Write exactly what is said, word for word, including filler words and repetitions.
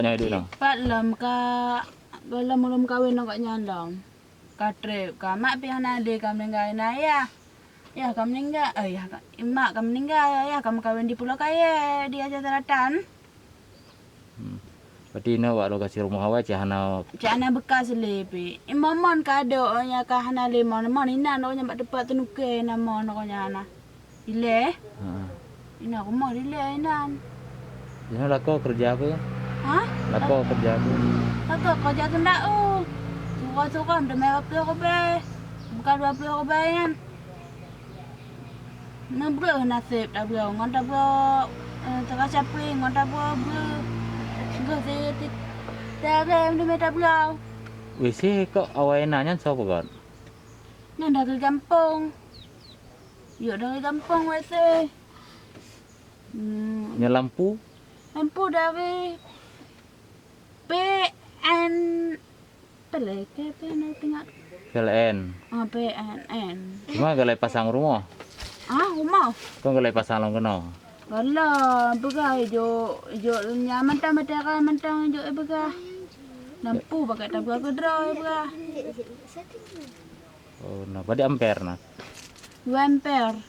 Nyan duek nyoe. Pat lom ka, goh lom ulôn kawen ngon gobnyan lom. Ka treb, ka mak pih hana lé, ka meuninggai na yah. Yah ka meuninggai, eh, yah ka, mak ka meuninggai, yah ka meukawen di Pulo Kayèe, di Aceh Selatan. Hmm. Berarti inoe wak lokasi rumoh awai cit hana. Cit hana bekas lé pih. Imam mon ka ado, oh, nyang ka hana lé mon. Mon inan, oh, nyang bak teumpat teunukée na mon, oh, nyang hana. Ilée. Ha. Inan rumoh ilée inan. Inoe lakoe keureuja peue? Ha? Lakoe keureuja peue? Lakoe keureuja keundak, oh. Surah-surah, teumé dua ploh ribèe. Bukan dua ploh ribèe nyan. Neubreuh naseb tabloe ngon tabloe, eh, teuka capri ngon tabloe breuh. Breuh si ti-, tiaré meuteumé tabloe. W C kok awai na nyan soe peugöt? Nyan dari gampông. Yuk dari gampông W C. Hmm. Nyan lampu? Lampu dari P N P L N ke P N L teuka? P L N. Ah, P N N. Cuma galai pasang rumoh? Ah, rumoh? Kon galai pasang lom keunoe? Galai, peugah jok, jok nyan mantong batara mantong jok, eh, peugah. Lampu pakai tabloe keudroe, eh, peugah. Oh, na padum ampere na? Dua ampere.